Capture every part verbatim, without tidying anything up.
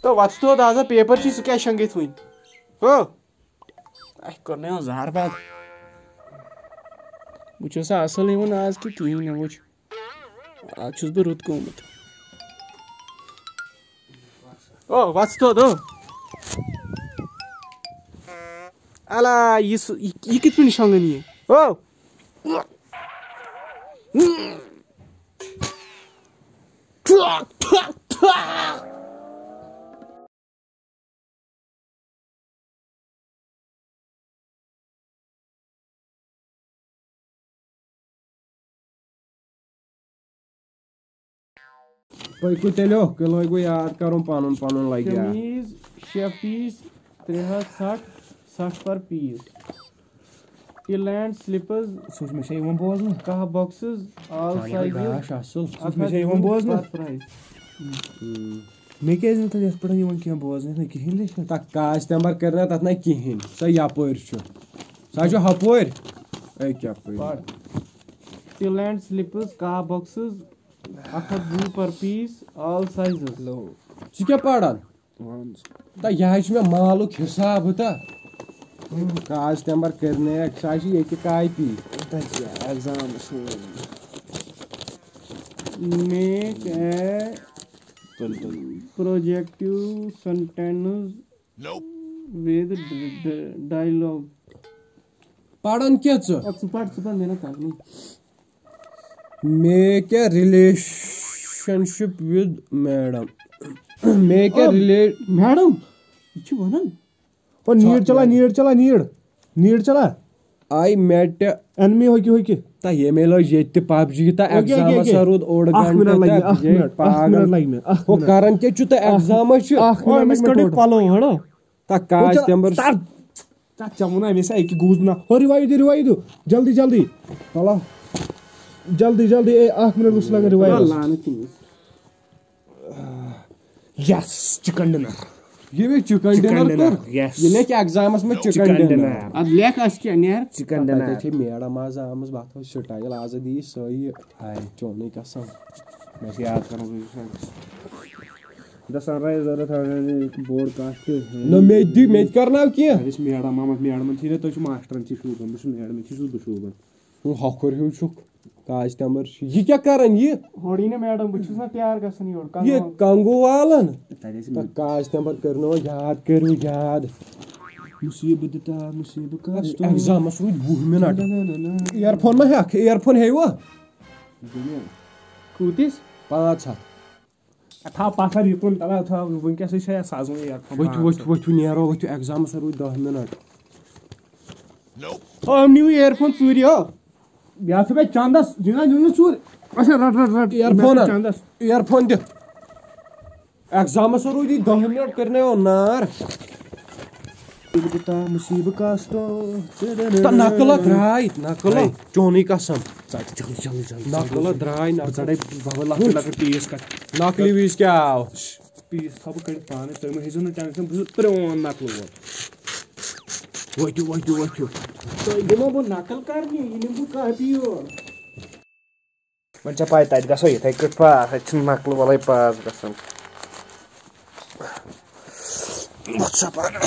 تو وۄتھ تو دازا، پیپر چھُے، ژٕ کیٛاہ شۄنٛگِتھ وٕنہِ؟ ہو۔ اَسہِ کوٚر نہٕ یِمن زہر بنٛد۔ وٕچھو سا، اَصٕل یِوان آز کہِ کِہیٖنۍ نہٕ، وٕچھ۔ آز چھُس بہٕ رُت گوٚمُت۔ او، وۄتھ تو دو۔ الا، یہِ سُہ، یہِ، یہِ کِتھ پٲٹھۍ شۄنٛگان یہِ؟ او۔ پٔکِو تیٚلہِ، ہو، کِلوے گوٚو یاد کَرُن پَنُن پَنُن لَگہِ ہا۔ قمیٖض شےٚ پیٖس، ترٛےٚ ہَتھ سَتھ، سَتھ per piece۔ Till and slippers، سُہ چھُ مےٚ چھا یِوان بوزنہٕ؟ کاہ boxes، all سانہِ sizes، گاش اَصٕل۔ سُہ چھُ مےٚ چھا یِوان بوزنہٕ؟ Per price۔ مےٚ کیٛازِ نہٕ تَتھ یَتھ پٮ۪ٹھ یِوان کینٛہہ بوزنہٕ؟ نہ کِہیٖنۍ لے چھُنہٕ۔ تَتھ کاج تٮ۪مبَر کٔر نہ تَتھ نہ کِہیٖنۍ۔ سۄ یَپٲرۍ چھُ۔ سۄ چھُ ہَپٲرۍ۔ أکۍ یَپٲرۍ۔ پَر۔ Till and slippers، کاہ boxes، اَکھ ہَتھ وُہ per piece، all sizes۔ ژٕ کیٛاہ پَران؟ وَن ژٕ۔ تہٕ یہِ حظ چھُ مےٚ مالُک حِساب، ہُہ تہٕ۔ کاج تٮ۪مبَر کٔرۍ نہٕ اَکھ، سُہ حظ چھُ ییٚتہِ کاپی۔ تَتہِ کیٛاہ exam چھُ؟ Make a تُل، تُل۔ Projective sentence with d-، d-، dialogue۔ پَران کیٛاہ ژٕ؟ اَدٕ ژٕ پَر، ژٕ پَر، مےٚ نہ تَگنٕے۔ Make a relationship with madam۔ Make a O, rela- madam، یہِ چھِ وَنان۔ او، نیٖڈ چلا، نیٖڈ چلا، نیٖڈ۔ نیٖڈ چلا۔ I met a enemy ہوکہِ، ہوکہِ۔ تہ ییٚمے لٲج ییٚتہِ تہِ PUBG تہ okay، okay، examس okay۔ روٗد اوٚڑ اکھ گنٹہٕ منٹ لگہِ تہ مےٚ، اکھ یہِ منٹ، اکھ پاگل۔ منٹ لگہِ مےٚ، اکھ ہُہ منٹ۔ کران کیٛاہ چھُ تہ اکھ، examس چھُ؟ اکھ او، منٹ أمِس لگہِ مےٚ کٔڑِو ٹوٹل۔ پلو، ہڑو۔ تہ کاج او، تمبر۔ تر، تر، ژےٚ ووٚنا مےٚ سا أکہِ گوٗژ بنا۔ ہو، رِوایِو دِ، رِوایِو دِ۔ جلدی، جلدی۔ پلو۔ جلدی، جلدی۔ اے، اکھ منٹ گوٚژھ لگان رِوایِوس۔ لعنت تٔمِس۔ Yes، chicken dinner۔ ییٚمۍ chicken chicken dinner dinner، کوٚر۔ Yes۔ یہِ لیکھِ examس منٛز chicken chicken dinner۔ Dinner۔ ادٕ لیکھ اَسہِ کیٛاہ نیرِ؟ Chicken تَتہِ dinner۔ چھِ میڈم آز آمٕژ، بہٕ تھاوٕ style آز دِیہِ سۄے۔ ہاے۔ چونُے قسم۔ مےٚ چھِ یاد کرُن۔ دَ سَن رایز ضوٚرَتھ، اَہَن، بوٚڑ کَتھ تہِ۔ نہ، مےٚ تہِ دِ، مےٚ تہِ کرناو کینٛہہ۔ اَتہِ ٲسۍ میڈم آمٕتۍ، میڈمَن تھی نہ، تُہۍ چھِو ماسٹرَن تھی شوٗبان، بہٕ چھُس میڈمَن تھی چھُس بہٕ شوٗبان۔ ہُہ ہۄکھُر ہیوٗ چھُکھ، تاج تمبر چھُ۔ یہِ کیٛاہ کران یہِ؟ ہورٕ یی نہٕ میڈم، بہٕ چھُس نہ تیار گژھان یورٕ، یہِ کنگو۔ کنگو والان۔ تَتہِ ٲسۍ تہٕ کاج تمبر کٔرنو یاد، کٔرِو یاد۔ مُصیٖبت دِتا مُصیٖبت کَس تُل۔ ایگزامس روٗدۍ وُہ منٹ۔ نہ، نہ، نہ، نہ۔ Earphone ما ہٮ۪کھ؟ Earphone ہیٚیِوا؟ دُنیا۔ کوٗتِس؟ پانٛژھ ہَتھ۔ تھاو پتھر یُکُن، تَلہ تھاو، وٕنکیٚسٕے چھےٚ سَزوٕنۍ earphone ؤتھِو، پانٛژھ۔ ؤتھِو، ؤتھِو، نیرو، ؤتھِو، ایگزامَس روٗدۍ دَہ مِنَٹ۔ ہُم نِیِو earphone ژوٗرِ، ہو۔ یَتھ چھُ مےٚ چَندَس، جِناب، نِیِو ژوٗرِ۔ اچھا، رَٹ، رَٹ، رَٹ۔ Earphone مےٚ چھُ اَن۔ چَندَس۔ Earphone دِ۔ ایگزامَس روٗدۍ دَہ مِنَٹ، کٔرۍ نَے یو نار۔ مُصیٖبت کَس تو۔ تہٕ نقلہ درٛاے، نقلہ۔ ہے۔ چونُے قسم۔ ژَٹ جلدی، جلدی، جلدی، نقلہ جلدی۔ درٛاے، بہٕ نقلہ۔ ژَٹَے بَوَے لۄکٕٹۍ لۄکٕٹۍ پیٖس کَٹ۔ نقلی وِز کیٛاہ آو؟ پیٖس تھاو بہٕ کٔڑِتھ پانَے، تُہۍ مہٕ ہیٚزیو نہٕ ٹٮ۪نشَن، بہٕ چھُس پرٛون نقلہٕ وول۔ ؤتھِو، ؤتھِو، ؤتھِو۔ تۄہہِ دِمو بہٕ نقل کَرنہِ، یہِ نِمہٕ بہٕ کاپی یور۔ وۄنۍ چھےٚ پَے، تَتہِ گژھو یِتھَے کٔٹھۍ پاس، اَتہِ چھِنہٕ نقلہٕ وَلَے پاس گژھان۔ وۄتھ سا پَرٕ۔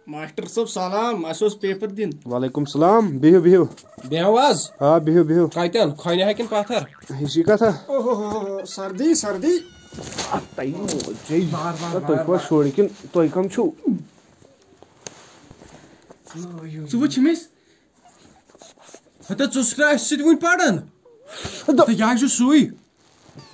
ماسٹر صٲب سلام، اَسہِ اوس پیپر دیُن۔ وعلیکم سلام، بِہِو، بِہِو۔ بیٚہو حظ۔ آ، بِہِو، بِہِو۔ کَتٮ۪ن؟ کھۄنہِ ہا کِنہٕ پَتھر؟ ہِشی کَتھا۔ اوہ، سردی، سردی۔ اَتھ تَگہِ نہٕ موج۔ بار، بار، تُہۍ بار، کۄس بار۔ شُرۍ کِنہٕ تُہۍ کَم چھِو؟ ژٕ وٕچھ أمِس۔ ہتا، ژٕ چھُکھ نہٕ اَسہِ سۭتۍ وٕنہِ پَران۔ ہتا۔ تہٕ یہِ حظ چھُ سُے۔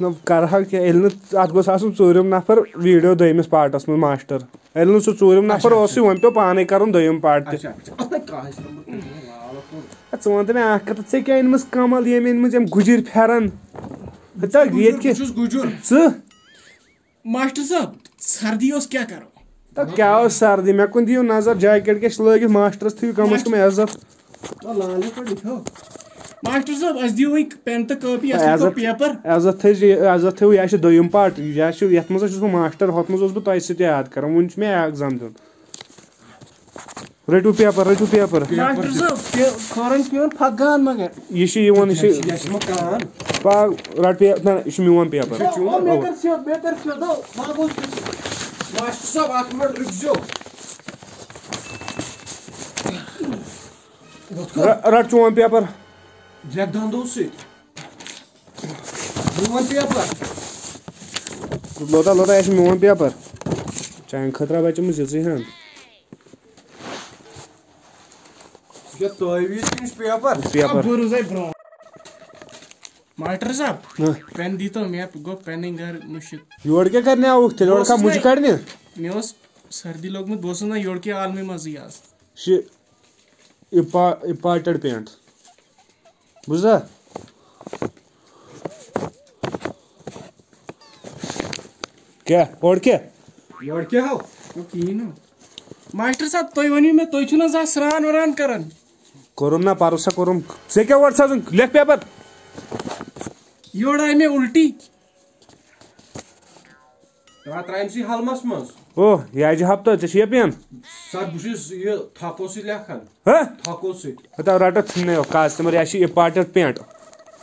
نہ، کَرٕ ہا کیٛاہ، ییٚلہِ نہٕ اَتھ گوٚژھ آسُن ژوٗرِم نفر video دوٚیمِس پارٹَس منٛز ماسٹر۔ ییٚلہِ نہٕ سُہ ژوٗرِم نفر اچھا، اوسُے، اچھا۔ وۄنۍ پیوٚو پانَے کَرُن دوٚیِم پارٹ تہِ۔ اچھا، اچھا۔ اَتھ نَے کاہہِ چھِ نمبر تُلمُت، لال اَتھ کوٚر۔ اَدٕ ژٕ وَن تہٕ مےٚ اَکھ کَتھ، ژےٚ کیٛاہ أنمٕژ کَمل، ییٚمۍ أنمٕژ أمۍ گُجِرۍ پھٮ۪رَن؟ ہتا، بہٕ چھُس ییٚتہِ گُجُر، کیٛاہ؟ بہٕ چھُس گُجُر۔ ژٕ؟ ماسٹر صٲب، سردی اوس، کیٛاہ کرو؟ تہٕ کیٛاہ اوس سردی؟ مےٚ کُن دِیِو نظر، جاکیٹ کیٛاہ چھِ لٲگِتھ؟ ماسٹرس تھٲیِو کم از کم عزت۔ تو لالے پٮ۪ٹھ لیکھو۔ ماسٹر صٲب، اَسہِ دِیِو وۄنۍ پٮ۪ن تہٕ کاپی، اَسہِ لیکھو عزت، پیپر۔ عزت تھٲیزِ، عزت تھٲیِو، یہِ چھُ دوٚیِم پارٹ، یہِ چھُ، یَتھ منٛز حظ چھُس بہٕ ماسٹر، ہۄتھ منٛز اوسُس بہٕ تۄہہِ سۭتۍ یاد کران، وُنہِ چھُ مےٚ ایگزام دیُن۔ رٔٹِو پیپر، رٔٹِو پیپر۔ ماسٹر صٲب، پے-، کھورن پیوٚن پھکان مگر۔ یہِ چھُ یِوان، یہِ چھُ یہِ چھُ مےٚ کان۔ پا-، رٹ پے-، نہ، نہ، یہِ چھُ میون پیپر۔ یہِ چھُ چون مےٚ پیپر۔ کر سیوٚد، مےٚ کر سیوٚد، او، ما گوٚژھ گژھُن؟ ماسٹر صٲب، اکھ منٹ رُکزیو۔ وۄتھ کر۔ ر-، رٹ چون پیپر۔ درٛٮ۪ک دندو سۭتۍ۔ میون پیپر۔ لوتا، لوتا، یہِ چھُ میون پیپر۔ چانہِ خٲطرٕ بچٲمٕژ یِژٕے ہن۔ یہِ چھا تعویٖذ کِنہٕ یہِ چھُ پیپر؟ پیپر۔ بہٕ روزے برونٛہہ۔ ماسٹر صٲب، ہاں۔ پٮ۪ن دیٖتو مےٚ، گوٚو پٮ۪نٕے گرٕ مُشِتھ۔ یورٕ کیٛاہ کرنہِ آوُکھ تیٚلہِ؟ یورٕ بہٕ کھا اوسُس مُجہِ نَے، کڑنہِ؟ مےٚ اوس سردی لوٚگمُت، بہٕ اوسُس نہ یورٕ کہِ عالمہِ منٛزٕے آز۔ یہِ چھِ اِپا-، اِپاٹڈ پینٹ۔ بوٗزتھا؟ کیٛاہ؟ اورٕ کیٛاہ؟ یورٕ کیٛاہ ہو؟ نہ کِہیٖنۍ نہٕ۔ ماسٹر صٲب، تُہۍ ؤنِو مےٚ، تُہۍ چھِو نہ زانٛہہ سرٛان ورٛان کران؟ کوٚرُم نا، پَرُس ہا کوٚرُم۔ ژےٚ کیٛاہ ووٚٹ سا زَن؟ لیکھ پیپر۔ یورٕ آیہِ مےٚ اُلٹی۔ ترٛا-، ترٛامہِ سٕے حلمس منٛز۔ او، یہِ اَجہِ ہفتہٕ، ژےٚ چھُ یہِ پٮ۪ن؟ سر، بہٕ چھُس یہِ تھپو سۭتۍ لیکھان۔ ہہ؟ تھپو سۭتۍ۔ ہتا رٹتھ ژھٕننے ہو کاسٹمر، یہِ چھِ اِمپارٹنٹ پینٹ۔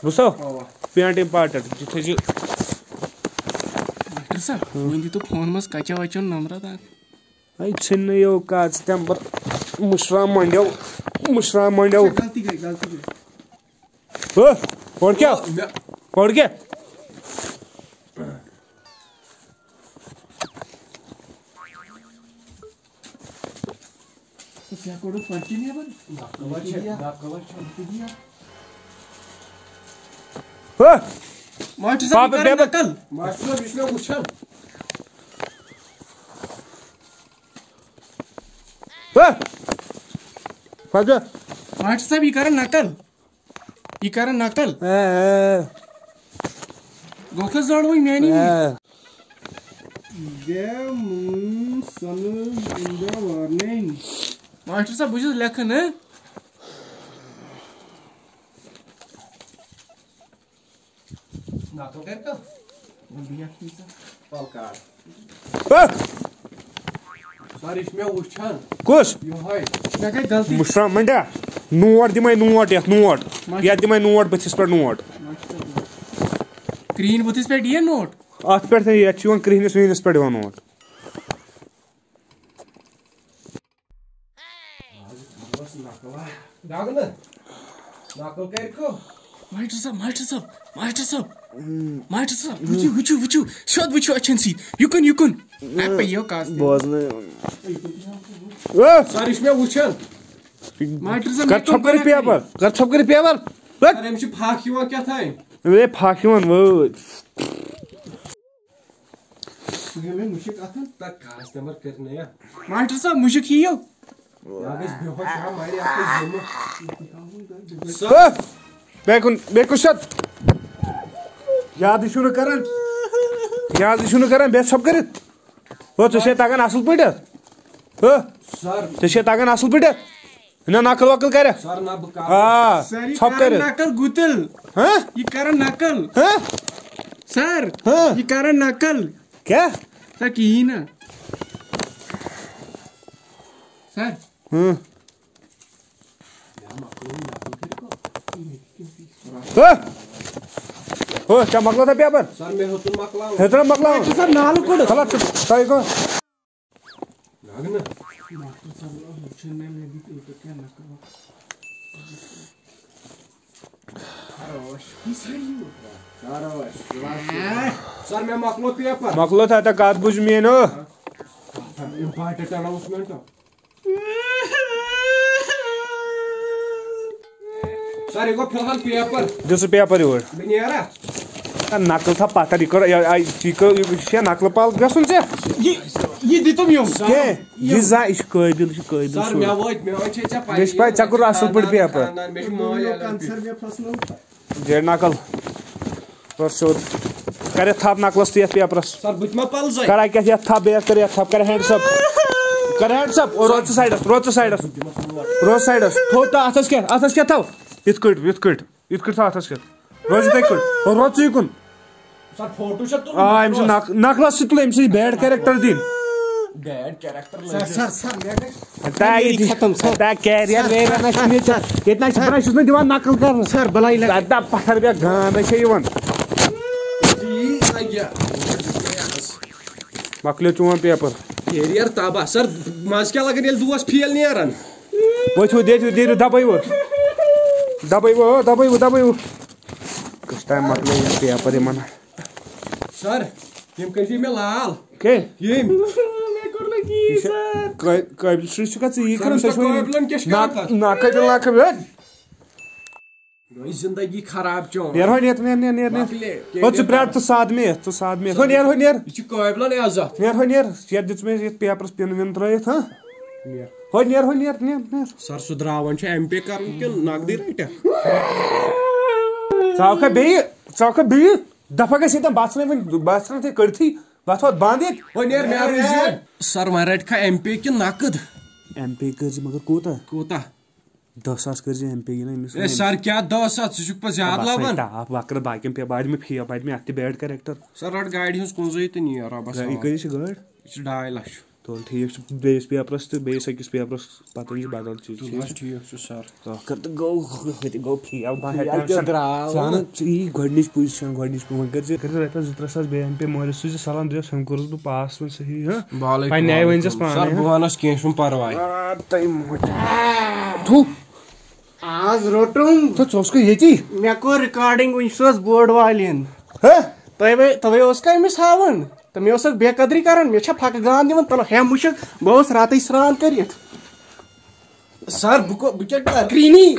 بوٗزتھا؟ اوا۔ پینٹ اِمپارٹنٹ، یہِ تھٲیزِ۔ ڈاکٹر صٲب، وۄنۍ دِتو فون منٛز کچا وچا نمبر اکھ۔ ہے، ژھٕننے ہو کاسٹمر، مُشرا منڈیو، مُشرا منڈیو۔ غلطی گٔے، غلطی گٔے۔ ہہ؟ اورٕ کیٛاہ؟ مےٚ اورٕ کیٛاہ؟ ژےٚ کوٚڑُتھ پنچہِ نیبر؟ نقل چھےٚ، نقل چھےٚ۔ ہہ؟ ماسٹر صٲب، یہِ پاپہٕ کرن بیبہٕ۔ نقل۔ ماسٹر صٲب، یہِ چھُ مےٚ وٕچھان۔ ہہ؟ پتہٕ؟ ماسٹر صٲب، یہِ کرن نقل۔ یہِ کرن نقل۔ اے، اے۔ گوٚو کھا زڑ وۄنۍ میٛانی؟ اے۔ There moon sun in the morning. Master صٲب، بہٕ چھُس لیکھان، ہہ؟ نقل کر تو۔ پلکار۔ ہہ؟ سر، یہِ چھُ مےٚ وٕچھان۔ کُس؟ یِہوٚے۔ مےٚ گٔے غلطی۔ مُشرا منڈیا، نوٹ دِمے نوٹ یتھ نوٹ۔ ماشاء یتھ دِمے نوٹ بٕتھِس پٮ۪ٹھ نوٹ۔ ماشاء اللہ۔ کرٛہِنۍ بٕتھِس پٮ۪ٹھ یِیے نوٹ؟ اتھ پٮ۪ٹھ تہِ، یتھ چھُ یِوان کرٛہنِس وِہنِس پٮ۪ٹھ یِوان نوٹ۔ آز بس نقل اکھ۔ گگنہٕ۔ نقل کر کو؟ ماسٹر صٲب، ماسٹر صٲب، ماسٹر صٲب، ماسٹر صٲب، وٕچھِو، وٕچھِو، وٕچھِو، سیوٚد وٕچھِو أچھن سۭتۍ۔ یُکُن، یُکُن۔ اَپے یو کاس تہِ۔ بوزنہٕ۔ سر، یہِ چھُ مےٚ وٕچھان۔ ماسٹر صٲب، کر مےٚ کوٚر ژھۄپہٕ کٔرِتھ غلطی۔ پیپر، کر ژھۄپہٕ کٔرِتھ پیپر۔ سر، أمِس چھِ پھکھ یِوان کیٛاہ تام۔ ہے، پھکھ یِوان وٲج۔ ژٕ ہے مےٚ مُشِک اَتھن۔ تَتھ کاسٹمر کٔرۍ نہٕ یا۔ ماسٹر صٲب، مُشِک یِیو۔ یا گژھِ بے ہوش، یا مَرِ اَتھ منٛز ذِمہٕ۔ ہہ؟ بیٚیہِ کُن، بیٚیہِ کُن چھُ اَتھ۔ یادٕے چھُنہٕ کران۔ یادٕے چھُنہٕ کران، بیٚیہِ ژھۄپہٕ کٔرِتھ۔ ہو، ژےٚ چھے تَگان اَصٕل پٲٹھۍ؟ ہہ؟ سر۔ ژےٚ چھے تَگان اَصٕل پٲٹھۍ؟ نہ، نقل وقل کرکھ؟ سر، نہ، بہٕ کرٕ۔ آ، سر، یہِ ژھۄپہٕ کرن کٔرِتھ۔ نقل گُتٕل۔ ہہ؟ یہِ کرن نقل۔ ہہ؟ سر، ہہ؟ یہِ کرن نقل۔ کیٛاہ؟ سر، کِہیٖنۍ نہٕ۔ سر۔ ہہ؟ ہہ؟ ہہ، ژےٚ مۄکلو تھا پیپر؟ سر، مےٚ ہیوٚتُن مۄکلاوُن۔ ہیوٚتُن مۄکلاوُن؟ سر، نالہٕ کوٚڑُتھ۔ غلط چھُ، تۄہہِ گوٚو۔ گگنہٕ۔ ماسٹر صٲب، وٕچھِو مےٚ، مےٚ دِتۍ اوترٕ کینٛہہ نقل وقل۔ خروش۔ یہِ سٲری یوٗر۔ خروش۔ سر، مےٚ مۄکلو پیپر۔ مۄکلو تھا تہ کتھ بوٗز میٲنۍ، ہو؟ Important announcement. سر، یہِ گوٚو فی الحال پیپر۔ دِ سُہ پیپر یور۔ بہٕ نیرا؟ نقل تھا پتہ، یہِ کٔر، یہِ، یہِ، یہِ کٔر، یہِ چھےٚ نقلہٕ پل گژھُن ژےٚ؟ یہِ، یہِ دِتُم یِم۔ کینٛہہ، یہِ زا، یہِ چھُ قٲبِل، یہِ چھُ قٲبِل سر، شُر۔ مےٚ وٲتۍ، مےٚ وٲتۍ چھے ژےٚ پَیی، مےٚ چھِ پَے، ژےٚ کوٚر اَصٕل پٲٹھۍ خانٛدار، پیپر۔ خانٛدار، مےٚ چھُ مٲلۍ الگ۔ جے نقل۔ اور سیوٚد۔ کر یہِ تھپھ نقلس تہِ یتھ پیپرس۔ سر، بہٕ تہِ ما پلزے؟ کر اکہِ یتھ تھپھ، بیٚیہِ یتھ کر یتھ تھپھ، کر ہینڈس اپ۔ کر ہینڈس اپ۔ اور روز ژٕ سایڈس، روز ژٕ سایڈس۔ روز سایڈس۔ تھوٚو تہٕ اتھس کیٛاہ؟ اتھس کیٛاہ تھاو؟ یِتھ کٲٹھۍ، یِتھ کٲٹھۍ۔ یِتھ کٲٹھۍ تھاو اتھس کیٛاہ؟ روز یِتھے کٲٹھۍ۔ اور روز ژٕ یِکُن۔ سر، فوٹو چھا تُلُن؟ آ، أمۍ سٕنٛز نق-، نقلس سۭتۍ تُل أمۍ سٕنٛز bad character دِنۍ۔ بیڈ کیریکٹر لٲگِتھ۔ سر، سر، مےٚ گژھِ ہتا یہِ ختم، سر۔ ہتا کیریئر ویریئر نہ چھُنہٕ ییٚتہِ۔ ییٚتہِ نہ چھُ برٛشَس نہٕ دِوان نقل کرنہٕ۔ سر، بلاے لگہِ۔ ہتا پتھر بیٚیہِ گانٛد چھےٚ یِوان۔ یی لگہِ۔ مۄکلیو چون پیپر۔ کیریئر تباہ۔ سر، مزٕ کیٛاہ لگان ییٚلہِ دوس فیل نیران؟ ؤتھِو، دٔرِو، دٔرِو، دبٲیِو۔ دبٲیِو، دبٲیِو، دبٲیِو۔ کٔژ ٹایم مۄکلیو یہِ پیپر یِمن؟ سر، یِم کٔرۍ زِ مےٚ لال۔ کیٛاہ؟ یِم۔ مےٚ کوٚر نہٕ کِہیٖنۍ، یہِ چھا سر۔ قٲ-، قٲبِل سُہ چھُکھا ژٕ یی کران؟ سُہ چھُ قٲبلن کیٛاہ چھُ نا-، کران؟ نا قٲبل، نا قٲبل۔ گٔے زندگی خراب چون۔ نیر ہو، نیر، نیر، نیر، نیر، نیر۔ مۄکلے۔ ہو، ژٕ پرٛار، ژٕ سادٕ مےٚ یَتھ، ژٕ سادٕ مےٚ یَتھ۔ ہو، نیر، ہو، نیر۔ یہِ چھُ قٲبلن عزت۔ نیر، ہو، نیر۔ یَتھ دیُت مےٚ یَتھ پیپرَس پٮ۪ن وٮ۪ن ترٛٲیِتھ، ہاں؟ نیر۔ ہو، نیر، ہو، نیر، نیر، نیر۔ سر، سُدراوان چھُ ایم پے کرُن کِنہٕ نقدٕے رٹکھ؟ ژٕ آوکھا بیٚیہِ؟ ژٕ آوکھا بیٚیہِ؟ دفعہ گژھِ ییٚتٮ۪ن بَژھ نہٕ وۄنۍ، بَژھ نہٕ تہِ کٔڑتھٕے۔ بَتھ ووت بنٛد ییٚتہِ۔ ہو، نیر، مےٚ روٗز یہِ۔ سر، وۄنۍ رٹکھا ایم پے کِنہٕ نقد؟ ایم پے کٔرۍ زِ، مگر کوٗتاہ؟ کوٗتاہ؟ دَہ ساس کٔرۍ زِ ایم پے، یہِ نہ أمِس اے وَنان۔ سر، کیٛاہ دَہ ساس؟ ژٕ چھُکھ پَتہٕ زیادٕ بَس وۄنۍ لَبان۔ ٹاپ وَکرٕ باقیَن پے-، بَڑِ مےٚ فی-، بَڑِ مےٚ اَتھ تہِ بیڈ کیریکٹر۔ سر، رَٹ گاڑِ ہٕنٛز کُنزٕے تہٕ نیر رۄبَس گاڑِ حوالہٕ۔ کۭتِس چھِ گٲڑۍ؟ یہِ چھِ ڈاے لَچھ۔ تُل، ٹھیٖک چھُ، بیٚیِس پیپرَس تہٕ بیٚیِس أکِس پیپرَس پَتہٕ أنۍ زِ بدل چیٖز، تُل ٹھیٖک حظ، چھُ؟ ٹھیٖک چھُ سر۔ ٲخٕر تہٕ گوٚو، ہُہ تہِ گوٚو فیل، بہٕ ہٮ۪کہٕ فیل تہِ ٹٮ۪نشن۔ درٛاو۔ ژٕ وَن، ژٕ یی گۄڈٕنِچ پوزیشن، گۄڈٕنِچ پوزیشن۔ وۄنۍ کٔرۍ زِ، کٔرۍ زِ رۄپیَس زٕ ترٛےٚ ساس بیٚیہِ اَمہِ پے مٲلِس سۭتۍ زِ سلام دِیَس، ہُم کوٚرُس بہٕ پاس وۄنۍ صحیح، ہاں؟ وعلیکم وۄنۍ نیہِ السلام۔ ؤنۍ زٮ۪س پانَے، سر، ہاں؟ بہٕ وَنَس کینٛہہ چھُنہٕ پَرواے۔ آ، تٔمۍ مۄٹہِ۔ تھُو۔ آز روٚٹُم۔ تہٕ ژٕ اوسکھٕ ییٚتی؟ مےٚ کوٚر ریکارڈنگ، وٕنۍ سوز بورڈ والٮ۪ن۔ ہہ؟ تۄہہِ وَے-، تۄہہِ اوس کا أمِس ہاوان؟ تہٕ مےٚ اوسُکھ بے قدری کران، مےٚ چھا پھکہٕ گان دِوان؟ تَلہٕ ہے مُشک، بہٕ اوسُس راتٕے سرٛان کٔرِتھ۔ سر، بہٕ کو-، بہٕ کیٛاہ کرٕ؟ کرٛیٖنی۔